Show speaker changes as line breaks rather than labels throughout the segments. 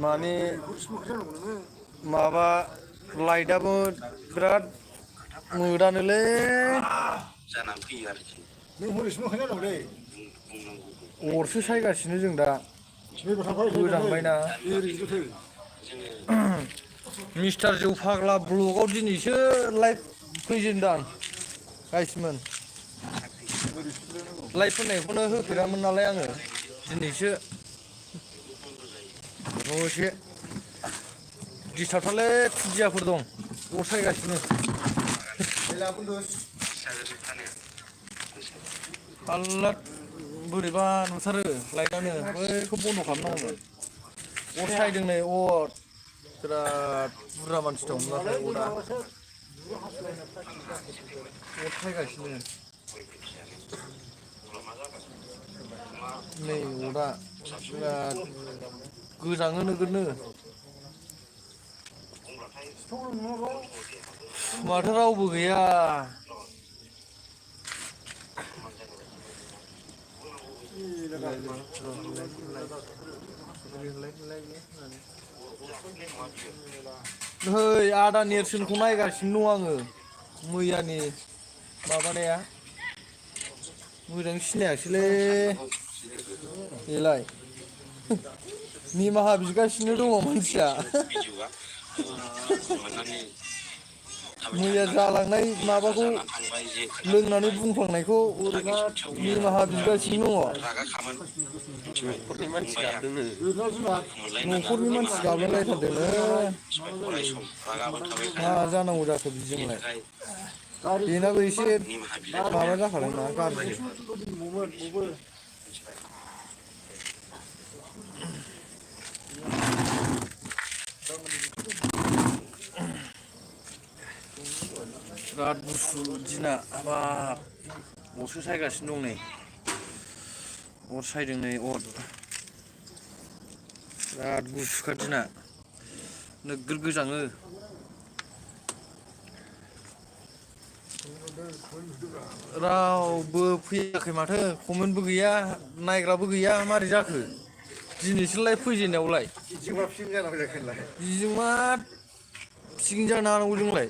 माने माबा लाइटआबो बिराद मोदानोलै
जानानै फैयो आरोखि
नों हरै सिङाव खायना दं दै
अरसो सायगासिनो जों दा गोजांबायना मिस्टार जौ फाग्ला ब्लगाव दिनैसो लाइभ फैजेनदां गाइसमोन लाइभ फैनायखौनो होफेरामोन नालाय आङो दिनैसो दसे दिस्टार्बथारलै खुदियाफोर दं अर सायगासिनो हाल्ला बोरैबा नुथारो लाइटआनो बैखौ बन्द' खालामनांगौमोन अर सायदों नै अर बिराद बुरजा मानसि दं नाथाय अरा अर सायगासिनो नै अरा बिराद गोजाङो नोगोरनो माथो रावबो गैया नै आदा नेरसोनखौ नायगासिनो दं आङो मैयानि माबानाया मोजां सिनायाखिसैलै बेलाय निमाहा बिगासिनो दङ मानसिया मैया जालांनाय माबाखौ लोंनानै बुंफ्लांनायखौ ओरैनो निमाहा बिगासिनो दङ
न'खरनि मानसि गाबदोंनो
न'खरनि मानसि गाबलायलायथारदोंनो मा जानांगौ जाखो बिदिजोंलाय बेनाबो एसे माबा जाखादोंना गाज्रि बिराद गुसु दिना हाबाब अरसो सायगासिनो दं नै अर सायदों नै अर बिराद गुसुखा दिना नोगोर गोजाङो रावबो फैयाखै माथो कमेन्टबो गैया नायग्राबो गैया मारै जाखो दिनैसोलाय फैजेननायावलाय बिजों मा पिकनिक जानो हानांगौ जोंलाय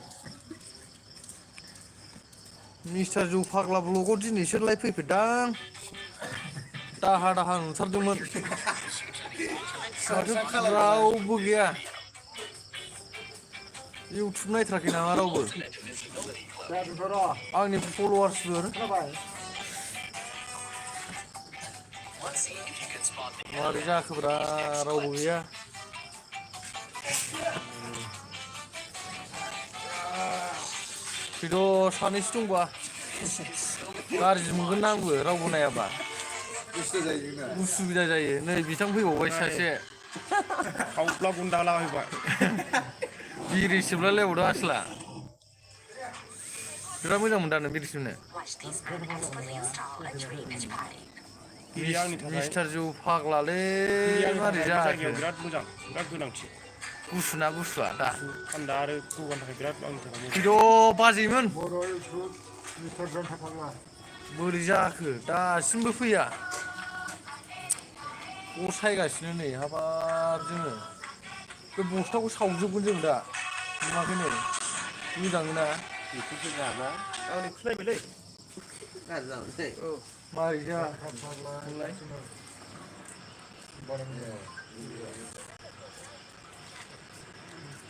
मिस्टार जौ फाग्ला ब्लगाव दिनैसो लाइभ फैफेरदां दाहा दाहा नुथारदोंमोन माथो रावबो गैया इउटुब नायथाराखै नामा रावबो आंनि फल'वार्सफोर मारै जाखोब्रा रावबो गैया फैद' सानैसो दंबा गाज्रि मोनगोन आंबो रावबो नायाबा उसुबिदा जायो नै बिथां फैबावबाय सासे
खावब्ला गुन्दा लाबायबाय
बिरि सोबलायलायबावदों आसोला बिराद मोजां मोनदां बिरि सोबनो मिस्टार जौ फाग्लालै मारै जाखो
बिराद मोजां बिराद गोनांथि
गुसुना गुसुआ दा
थान्दा आरो गगानि थाखाय बिराद आंनि थाखाय
फैद' बाजैमोन बोरै जाखो दासिमबो फैया अर सायगासिनो नै हाबाब जोङो बे बस्थाखौ सावजोबगोन जों दा नुवाखै नै मोजाङैना
बेखौसो जाना
आंनि खुलायबायलै
गाज्रि जाबाय
औ मारै जाखोलाय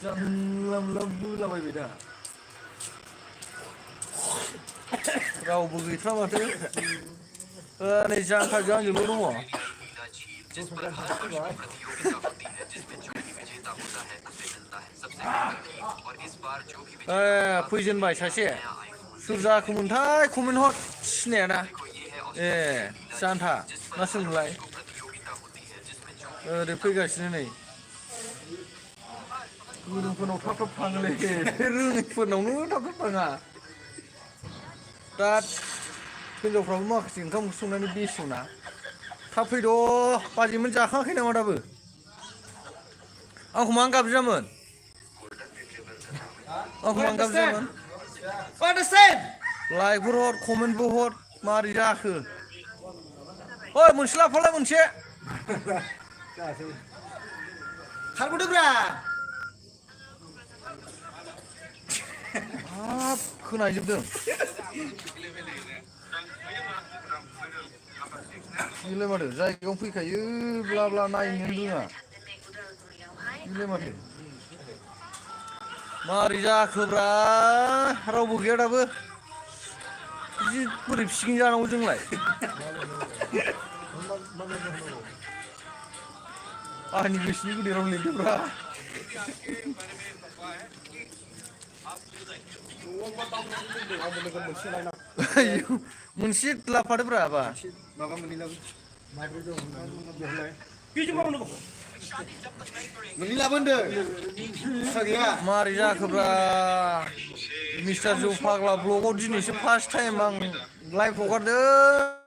जानला मोनला बोलाबायबाय दा रावबो गैथ्रा माथो नै जांखाजों आंजोंल' दङ फैजेनबाय सासे सोर जाखोमोनथाय कमेन्ट हर सिनायाना ए जानथा ना सोरमोनलाय ओरै फैगासिनो नै गोरोंफोरनाव थाब थाब थाङोलै रोङैफोरनावनो थाब थाब थाङा दा हिनजावफ्राबो माखासे ओंखाम ओंख्रि संनानै बेस्थ'ना थाब फैद' बाजैमोन जाखाङाखै नामा दाबो आंखौ मानो गाबज्रियामोन आंखौ मानो गाबज्रियामोन लाइकफोर हर कमेन्टबो हर मारै जाखो ओइ मोनसे लाफालाय मोनसे
खारबोदोब्रा
हाब खोनाजोबदों बेलाय माथो जायगायावनो फैखायो ब्ला ब्ला नायनो रोङा बेलाय माथो मारै जाखोब्रा रावबो गैया दाबो बिदि बोरै पिकनिक जानांगौ जोंलाय आंनि गोसोनि गोदै राव लिरदोंब्रा मोनसे लाफादोब्रा बा
माबा मोननै लाबो माब्रै दं बेवहाय मोननै लाबो होनदों फिसा गैया
मारै जाखोब्रा मिस्टार जौ फाग्ला ब्लगाव दिनैसो फार्स्ट टाइम आं लाइभ हगारदों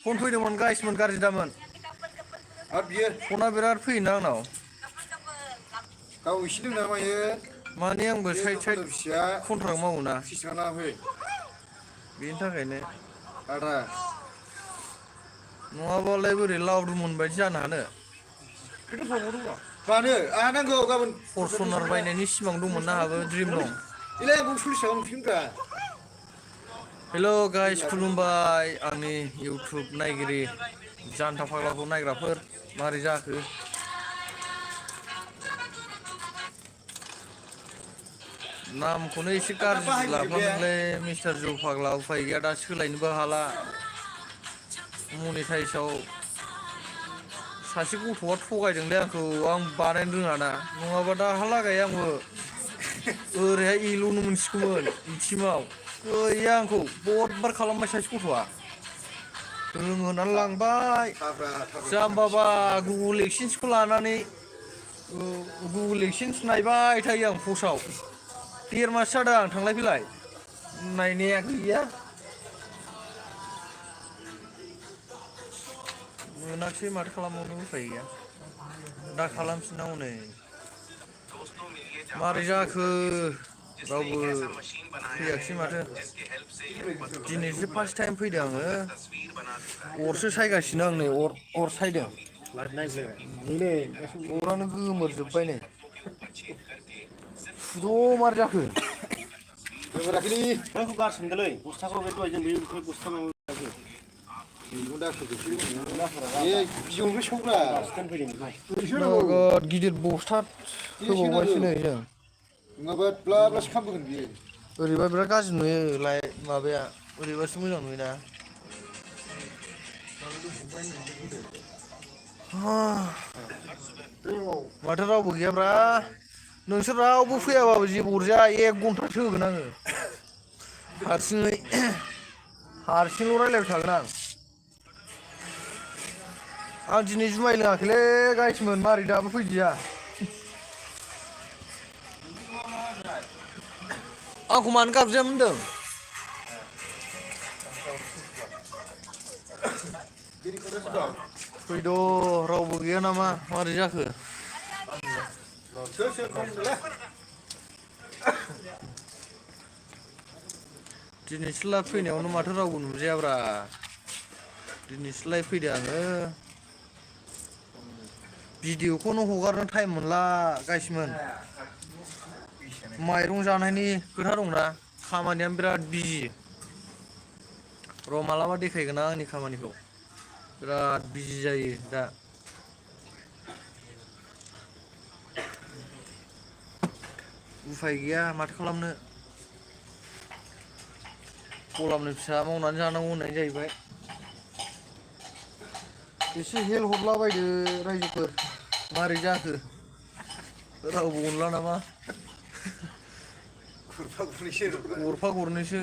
फन फैदोंमोन गाइसमोन गाज्रि दामोन
आरो बियो
फना बिराद फैयोना आंनाव
गाव एसे दं ना मायो
माने आंबो साइड साइड
फिसाया
कन्ट्राक्ट मावोना
फिस थांना फै
बेनि थाखायनो
आदा
नङाबालाय बोरै लावदुमन बायदि जानो हानो
मानो आंहा नांगौ गाबोन
फरसुनार बायनायनि सिमां दंमोन ना आंहाबो ड्रिम दं
इलाय बाव 40 थाखा मोनफिनब्रा
हेल' गाइस खुलुमबाय आंनि इउटुब नायगिरि जान्था फाग्लाखौ नायग्राफोर मारै जाखो नामखौनो एसे गाज्रि लाफ्लांदोंलै मिस्टार जौ फाग्ला उफाय गैया दा सोलायनोबो हाला मनिटाइसआव सासे गथ'आ थगायदोंलै आंखौ आं बानायनो रोङाना नङाबा दाहालागै आंबो ओरैहाय एल'नो मोनसिगौमोन इटिमाव गैया आंखौ बदबार खालामबाय सासे गथ'आ रोंहोनानै लांबाय जाम्बाबा गुगोल एक्सेन्सखौ लानानै गुगोल एक्सेन्स नायबाय थायो आं पस्टआव 1.5 मास जादों आं थांलाय फैलाय नायनाया गैया मोनाखिसै माथो खालामबावनो उफाय गैया दा खालामफिननांगौ नै मारै जाखो रावबो फैयाखिसै माथो दिनैसो फार्स्ट टाइम फैदों आङो अरसो सायगासिनो आं नै अर सायदों अरानो गोमोरजोब्बाय नै सुद' मार जाखो
गोबोराखैलै
आंखौ गारसोमदोंलै बस्थाखौ बे दहाय जों बे बस्था माबा
बेखौ दाखोरखौसो ए बिजौनिफ्राय सौब्रा
नोगोद गिदिर बस्था होबावबायसो नै जों
नङाबा ब्ला ब्लासो खामबोगोन बियो
ओरैबा बिराद गाज्रि नुयो लाय माबाया ओरैबासो मोजां नुयोना माथो रावबो गैयाब्रा नोंसोर रावबो फैयाबाबो जेबो अरजाया 1 घन्टासो होगोन आङो हारसिंल' रायलायबाय थागोन आं दिनै जुमाय लोङाखैलै गाइसमोन मारै दाबो फैदिया आंखौ मानो गाबज्रियामोन होनदों फैद' रावबो गैया नामा मारै जाखो दिनैसोला फैनायावनो माथो रावबो नुजायाब्रा दिनैसोलाय फैदो आङो भिडिअखौनो हगारनो टाइम मोनला गाइसमोन माइरं जानायनि खोथा दंना खामानियानो बिराद बिजि र' मालाबा देखायगोन आंनि खामानिखौ बिराद बिजि जायो दा उफाय गैया माथो खालामनो गलामनि फिसा मावनानै जानांगौ होननाय जाहैबाय एसे हेल्प हरलाबायदो रायजोफोर मारै जाखो रावबो अनला नामा गरफा गरनैसो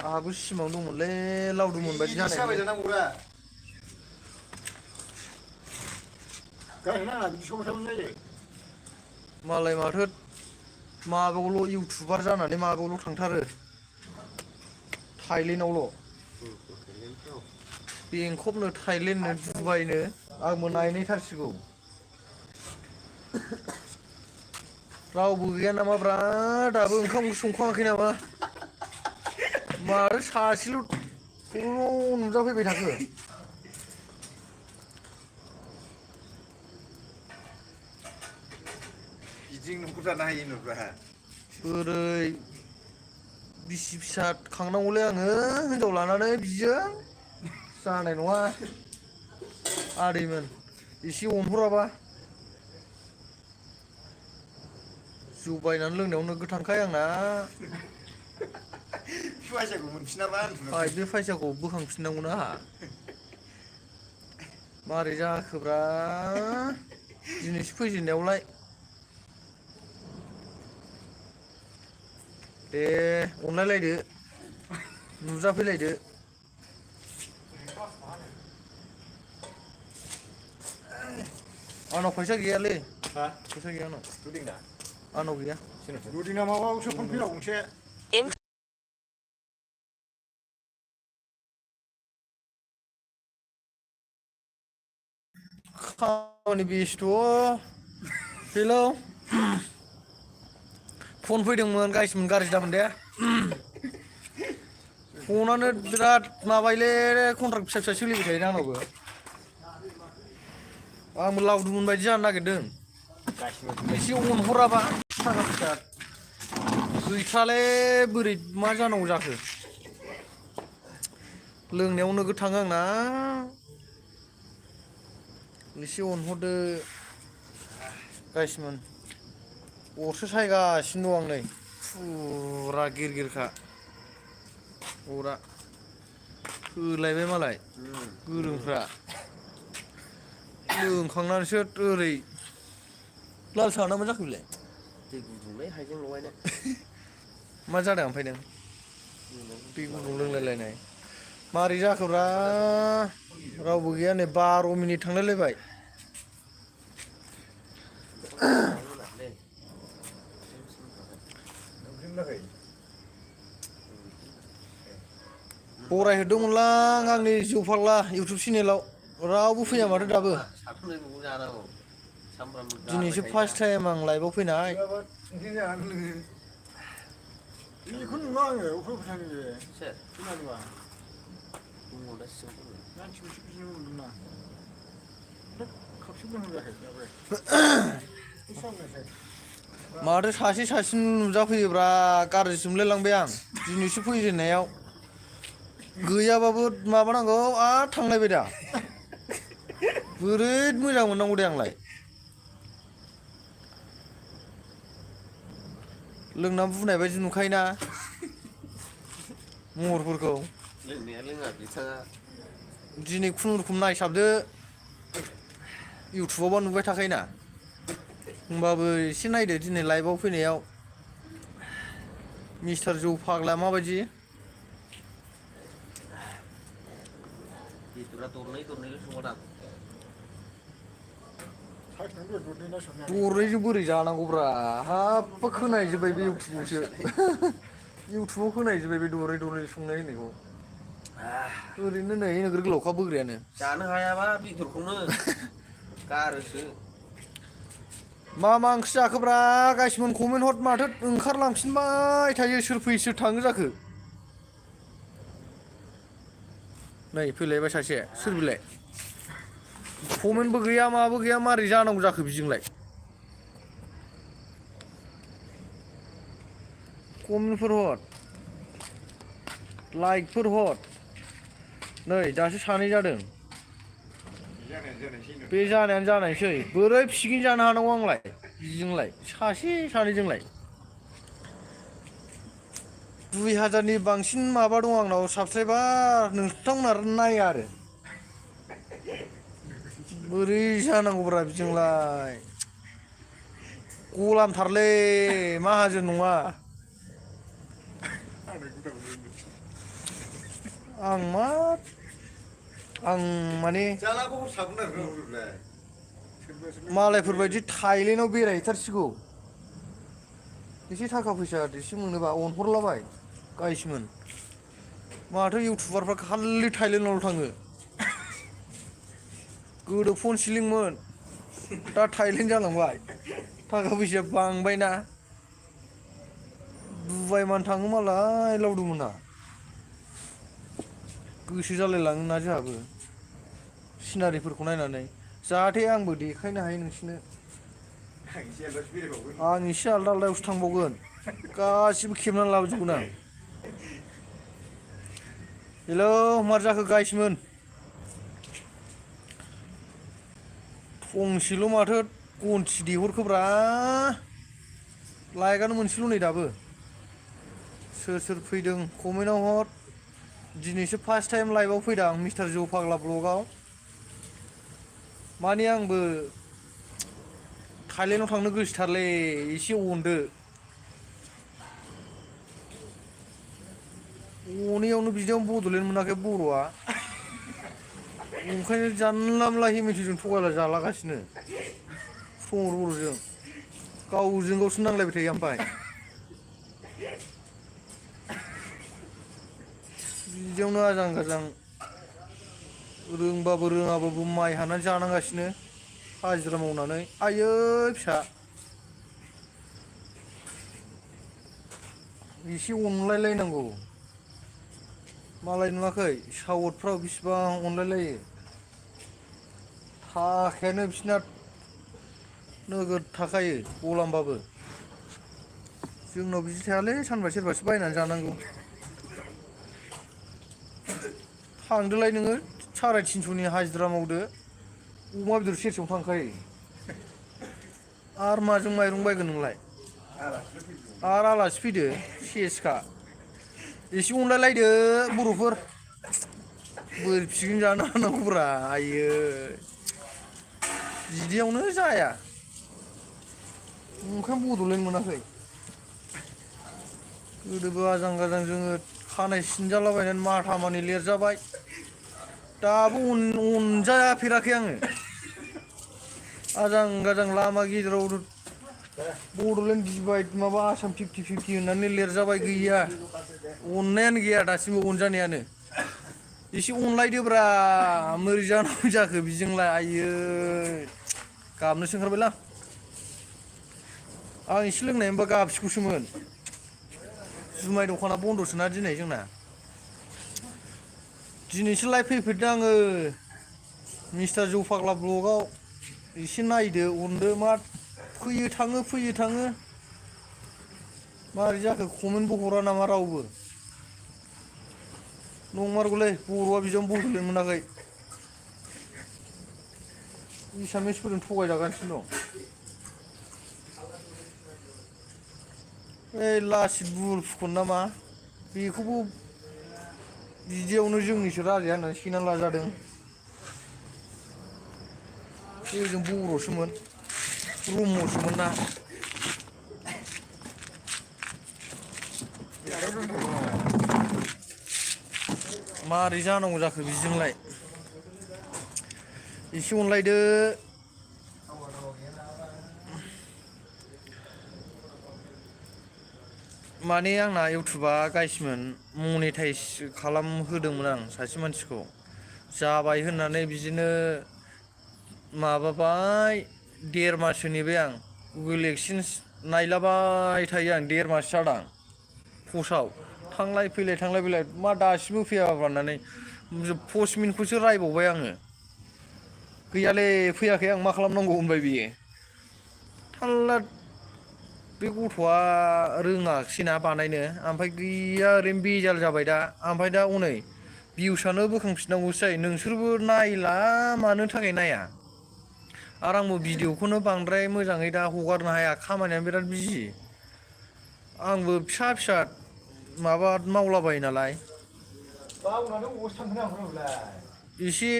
आहाबो सिमां दंमोनलै लावदुमन बायदि जानाय मालाय माथो माबायावल' इउटुबार जानानै माबायावल' थांथारो थाइलेण्डआवल' बेंककनो थाइलेण्डनो दुबाइनो आंबो नायनायथारसिगौ रावबो गैया नामाब्रा दाबो ओंखाम ओंख्रि संखाङाखै नामा माथो सासेल' नुजाफैबाय थाखो
बिदिनो न'खर जानो हायो न'फ्रा
बोरै बिसि फिसा खांनांगौलै आङो हिनजाव लानानै बिजों जानाय नङा आदैमोन एसे अनहराबा जौ बायनानै लोंनायावनो गोथांखाय आंना
फैसाखौ मोनफिनाबा
बे फैसाखौ बोखांफिननांगौना आंहा मारै जाखोब्रा दिनैसो फैजेननायावलाय दे अनलायलायदो नुजाफैलायदो आंनाव फैसा गैयालै फैसा गैया आंनाव गैया
दुदिना माबायावसो फन फैलाव गंसे
खामानि बेस्थ' हेलौ फन फैदोंमोन गाइसमोन गाज्रि दामोन दे फनानो बिराद माबायोलै कन्ट्राक्ट फिसा फिसा सोलिबाय थायोना आंनावबो आंबो लावदुमोन बायदि जानो नागिरदों एसे अनहराबा थाखा फैसा गैथ्रालै बोरै मा जानांगौ जाखो लोंनायाव नोगोद थाङो आंना एसे अनहरदो गाइसमोन अरसो सायगासिनो दं आं नै फुरा गिरगिरखा अरा होलायबाय मालाय गोरोंफ्रा लोंखांनानैसो ओरै लाल साहा ना मा जाखो बेलाय
दै गुदुंलै हाइजें लगायनाय
मा जादों ओमफ्राय नों दै गुदुं लोंलायलायनाय मारै जाखोब्रा रावबो गैया नै 12 मिनिट थांलायलायबाय बरायहरदोंमोनलां आंनि जौ फाग्ला इउटुब चेनेलाव रावबो फैया माथो दाबो दिनैसो फार्स्ट टाइम आं लाइभआव फैनाय
बेखौ नुवा आङो अफाय फोथाङो खोनादोंबा मानसिखौसो बिदिनो मोनदों ना खावसे लोंनो जायाखै
माथो सासे नुजाफैयोब्रा गाज्रिसो मोनलायलांबाय आं दिनैसो फैजेननायाव गैयाबाबो माबानांगौ आरो थांलायबाय दा बोरै मोजां मोननांगौ दे आंलाय लोंना बुंनाय बायदि नुखायोना महरफोरखौ
लोंनाया लोङा बिथाङा
दिनै खुनुरुखुम नायसाबदो इउटुबावबा नुबाय थाखायोना होमबाबो एसे नायदो दिनै लाइभआव फैनायाव मिस्टार जौ फाग्ला माबायदि
बेदरा दरनैल' संगोदां
दरनैजों बोरै जानांगौब्रा हाब्बा खोनाहैजोब्बाय बे इउटुबावसो इउटुबाव खोनाहैजोब्बाय बे दरनै संनाय होननायखौ ओरैनो नै नोगोर गोलावखा बोग्रायानो
जानो हायाबा बेदरखौनो गारोसो
मा ओंख्रि जाखोब्रा गाइसमोन कमेन्ट हर माथो ओंखारलांफिनबाय थायो सोर फैयो सोर थाङो जाखो नै फैलायबाय सासे सोर बिलाय कमेन्टबो गैया माबो गैया मारै जानांगौ जाखो बिजोंलाय कमेन्टफोर हर लाइकफोर हर नै दासो सानै जादों बे जानायानो जानायसै बोरै फिसिगैनो जानो हानांगौ आंलाय बिजोंलाय सासे सानैजोंलाय 2000नि बांसिन माबा दं आंनाव साबसक्राइबार नोंथांमोना नाया आरो बोरै जानांगौब्रा बिजोंलाय गलामथारलै माहाजोन नङा आं माने मालायफोरबायदि थाइलेण्डआव बेरायहैथारसिगौ एसे थाखा फैसा एसे मोनोबा अनहरलाबाय गाइसमोन माथो इउटुबारफ्रा खालि थाइलेण्डआवल' थाङो गोदो फन सिलिंमोन दा थाइलेण्ड जालांबाय थाखा फैसाया बांबायना दुबाइ मान थाङो मालाय लावदुममोना गोसो जालायलाङो ना जोंहाबो सिनारिफोरखौ नायनानै जाहाथे आंबो देखायनो हायो नोंसिनो आं एसे आलदा आलदायावसो थांबावगोन गासिबो खेबनानै लाबोजोबगोन आं हेलौ मार जाखो गाइसमोन फंसेल' माथो गनथि देहरखोब्रा लाइकआनो मोनसेल' नै दाबो सोर सोर फैदों कमेन्टआव हर दिनैसो फार्स्ट टाइम लाइभआव फैदों मिस्टार जौ फाग्ला ब्लगआव माने आंबो थाइलेण्डआव थांनो गोसोथारलै एसे अनदो अनेयावनो बिदियावनो बड'लेण्ड मोनाखै बर'आ ओंखायनो जानला मोनला हेमेन्टिजों थगायला जालागासिनो प्रमद बर'जों गावजों गावसो नांलायबाय थायो ओमफ्राय बिदियावनो आजां गाजां रोंबाबो रोङाबाबो माइ हानानै जानांगासिनो हाजिरा मावनानै आयै फिसा एसे अनलायलायनांगौ मालाय नुवाखै साउथफ्राव बिसिबां अनलायलायो थाखायानो बिसिना नोगोद थाखायो गलामबाबो जोंनाव बिदि थायालै सानबा सेरबासो बायनानै जानांगौ थांदोलाय नोङो 350नि हाजिरा मावदो अमा बेदर सेरसेयावनो थांखायो आरो माजों माइरं बायगोन नोंलाय आरो आलासि फैदो सेसखा एसे अनलायलायदो बर'फोर बोरै पिकनिक जानो हानांगौब्रा आयै बिदियावनो जाया ओंखायनो बड'लेण्ड मोनाखै गोदोबो आजां गाजां जोङो खानाय सिनजालाबायनानै माथा मानि लिरजाबाय दाबो अनजाफेराखै आङो आजां गाजां लामा गेजेराव बड'लेण्ड डिभाइड माबा आसाम 50-50 होननानै लिरजाबाय गैया अननायानो गैया दासिमबो अनजानायानो एसे अनलायदोब्रा मोरै जानांगौ जाखो बिजोंलाय आयै गाबनोसो ओंखारबायलां आं एसे लोंनाय मोनबा गाबसिगौसोमोन जुमाय दखाना बन्द'सोना दिनै जोंना दिनैसो लाइभ फैफेरदों आङो मिस्टार जौ फाग्ला ब्लगआव एसे नायदो अनदो मा फैयो थाङो मारै जाखो कमेन्टबो हरा नामा रावबो नंमारगौलै बर'आ बिदियावनो बड'लेण्ड मोनाखै एसामिसफोरजों थगायजागासिनो दं ओइ लासित बुरफुखन नामा बेखौबो बिदियावनो जोंनिसो राजाया होननानै सेनानै लाजादों जों बर'सोमोन ब्रह्मसोमोन ना मारै जानांगौ जाखो बिजोंलाय एसे अनलायदो माने आंना इउटुबा गाइसमोन मनेटाइज खालामहोदोंमोन आं सासे मानसिखौ जाबाय होननानै बिदिनो माबाबाय 1.5 माससो नेबाय आं गुगोल एक्सेन्स नायलाबाय थायो आं 1.5 मास जादां पस्टआव थांलाय फैलाय मा दासिमबो फैयाबा होननानै पस्टमेनखौसो रायबावबाय आङो गैयालै फैयाखै आं मा खालामनांगौ होनबाय बियो थाल्ला बे गथ'आ रोङाखिसैना बानायनो ओमफ्राय गैया ओरैनो बेजाल जाबाय दा ओमफ्राय दा हनै भिउसआनो बोखांफिननांगौसो जायो नोंसोरबो नायला मानो थाखाय नाया आरो आंबो भिडिअखौनो बांद्राय मोजाङै दा हगारनो हाया खामानियानो बिराद बिजि आंबो फिसा माबा मावलाबायो नालाय एसे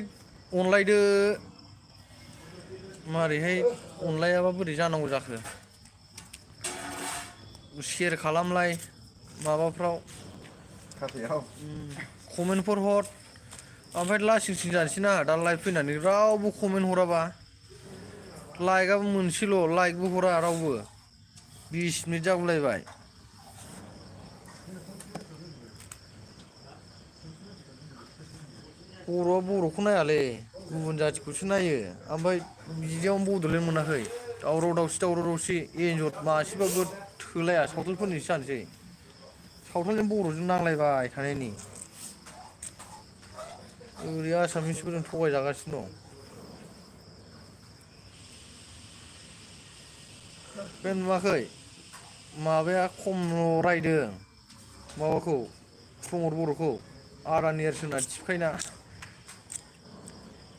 अनलायदो मारैहाय अनलायाबा बोरै जानांगौ जाखो शेयार खालामलाय माबाफ्राव कमेन्टफोर हर ओमफ्राय लासिंसिं जानोसै ना दा लाइभ फैनानै रावबो कमेन्ट हराबा लाइकआबो मोनसेल' लाइकबो हरा रावबो 20 मिनिट जागुलायबाय बर'आ बर'खौ नायालै गुबुन जाथिखौसो नायो ओमफ्राय बिदियावनो बड'लेण्ड मोनाखै दावराव दावसि एन्जर मासेबाबो थोलाया सावथालफोरनिसो जानोसै सावथालजों बर'जों नांलायबाय थानायनि ओरै आसामिसफोरजों थगायजागासिनो दं बे नुवाखै माबाया खमल' रायदों माबाखौ प्रमद बर'खौ आदा नेरसोना थिबखायना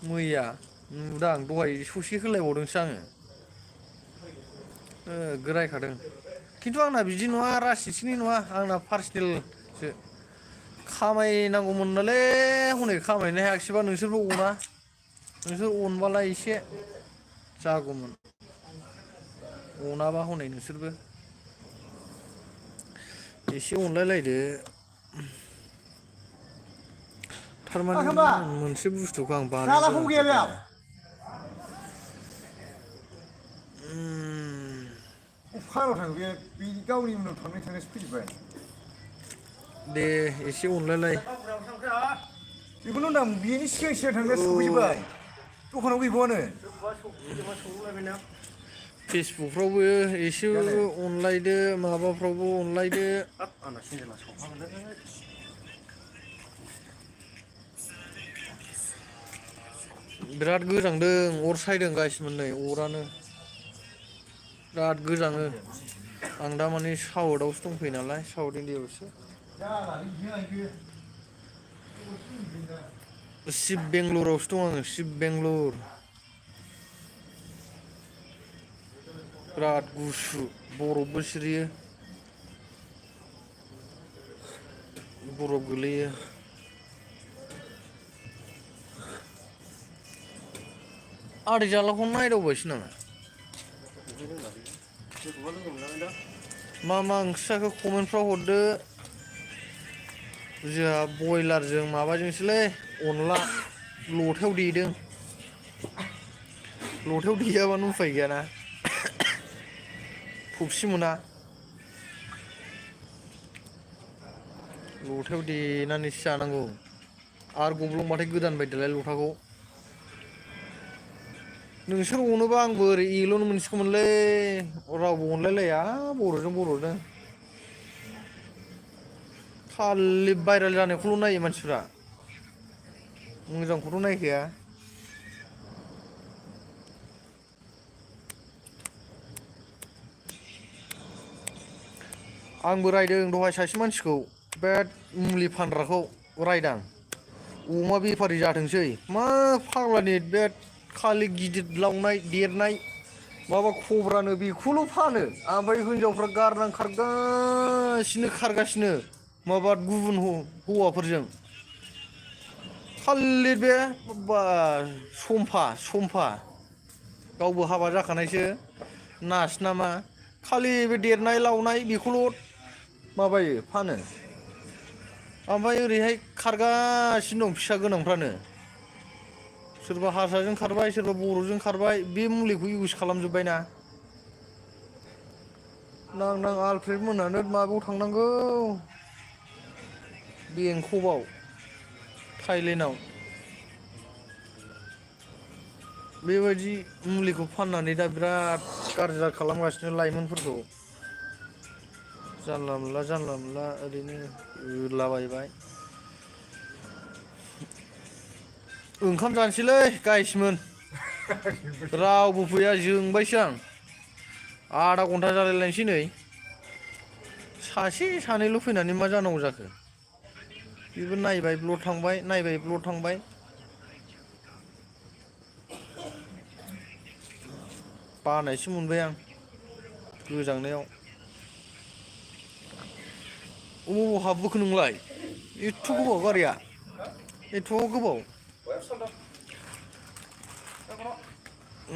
मैया नुदां दहाय ससे होलायबावदोंसो आङो रायखादों खिन्थु आंना बिदि नङा राजनिथिनि नङा आंना पार्सनेलसो खामायनांगौमोननोलै हनै खामायनो हायाखिसैबा नोंसोरबो अना नोंसोर अनबालाय एसे जागौमोन अनाबा हनै नोंसोरबो एसे अनलायलायदो थारमाने मोनसे बुस्थुखौ आं बानायनो
फाग्ला थाङो बे गावनि उनाव थांनायसो फैजोब्बाय
दे एसे अनलायलाय
बेखौनो होनदां बेनि सिगां थांनाया सफैजोब्बाय दखानाव गैबावानो
फेसबुकफ्रावबो एसे अनलायदो माबाफ्रावबो अनलायदो बिराद गोजांदों अर सायदों गासिबो नै अरानो बिराद गोजाङो आं दा माने साउथआवसो दंफैयो नालाय साउथ इण्डियाआवसो शिब बेंगलरावसो दं आङो शिब बेंगलर बिराद गुसु बरफबो सिरियो बरफ गोलैयो आदै जालाखौ नायदावबायसो नामा मा ओंख्रि जाखो कमेन्टफ्राव हरदो जोंहा बयलारजों माबाजोंसोलै अनला लथायाव देदों लथायाव देयाबानो उफाय गैयाना थबसि मोना लथायाव देनानैसो जानांगौ आरो गब्लंबाथाय गोदान बायदोलाय लथाखौ नोंसोर अनोबा आंबो ओरै एल'नो मोनसिगौमोनलै रावबो अनलायलाया बर'जों खालि भाइरेल जानायखौल' नायो मानसिफ्रा मोजांखौथ' नायखाया आंबो रायदों दहाय सासे मानसिखौ बे मुलि फानग्राखौ रायदां अमा बेफारि जाथोंसै मा फाग्लानि बे खालि गिदिर लावनाय देरनाय माबा खब्रानो बेखौल' फानो ओमफ्राय हिनजावफ्रा गारनां खारगासिनो माबा गुबुन हौवाफोरजों खालि बे सम्फा गावबो हाबा जाखानायसो नार्स नामा खालि बे देरनाय लावनाय बेखौल' माबायो फानो ओमफ्राय ओरैहाय खारगासिनो दं फिसा गोनांफ्रानो सोरबा हारसाजों खारबाय सोरबा बर'जों खारबाय बे मुलिखौ इउस खालामजोब्बायना नां आलफ्रेड मोनानो माबायाव थांनांगौ बेंककआव थाइलेण्डआव बेबायदि मुलिखौ फाननानै दा बिराद गाज्रि खालामगासिनो लाइमोनफोरखौ जानला मोनला ओरैनो होलाबायबाय ओंखाम जानोसैलै गाइसमोन रावबो फैया जोंबायसो आं आधा घन्टा जालायलायनोसै नै सासे सानैल' फैनानै मा जानांगौ जाखो बेबो नायबाय ब्लड थांबाय बानायसो मोनबाय आं गोजांनायाव अबाव हाबबोखो नोंलाय एथ' गोबाव गारिया एथ' गोबाव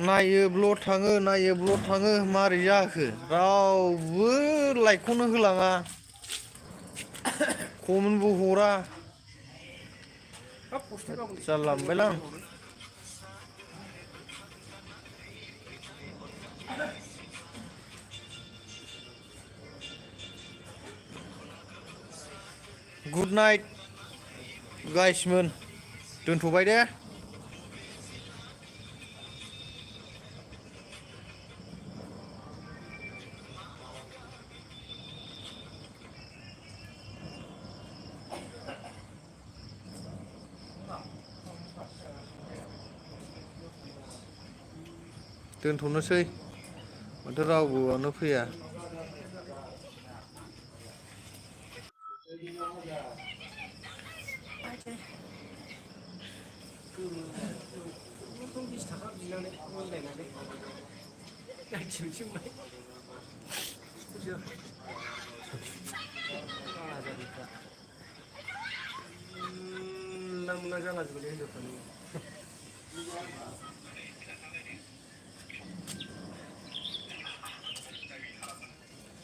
नायो ब्लड थाङो मारै जाखो रावबो लाइकखौनो होलाङा कमेन्टबो हरा जारला मोनबायलां गुड नाइट गाइसमोन दोनथ'बाय दे दोनथ'नोसै माथो रावबोआनो फैया
मुला जाला जोबोलै हिनजावफ्रानो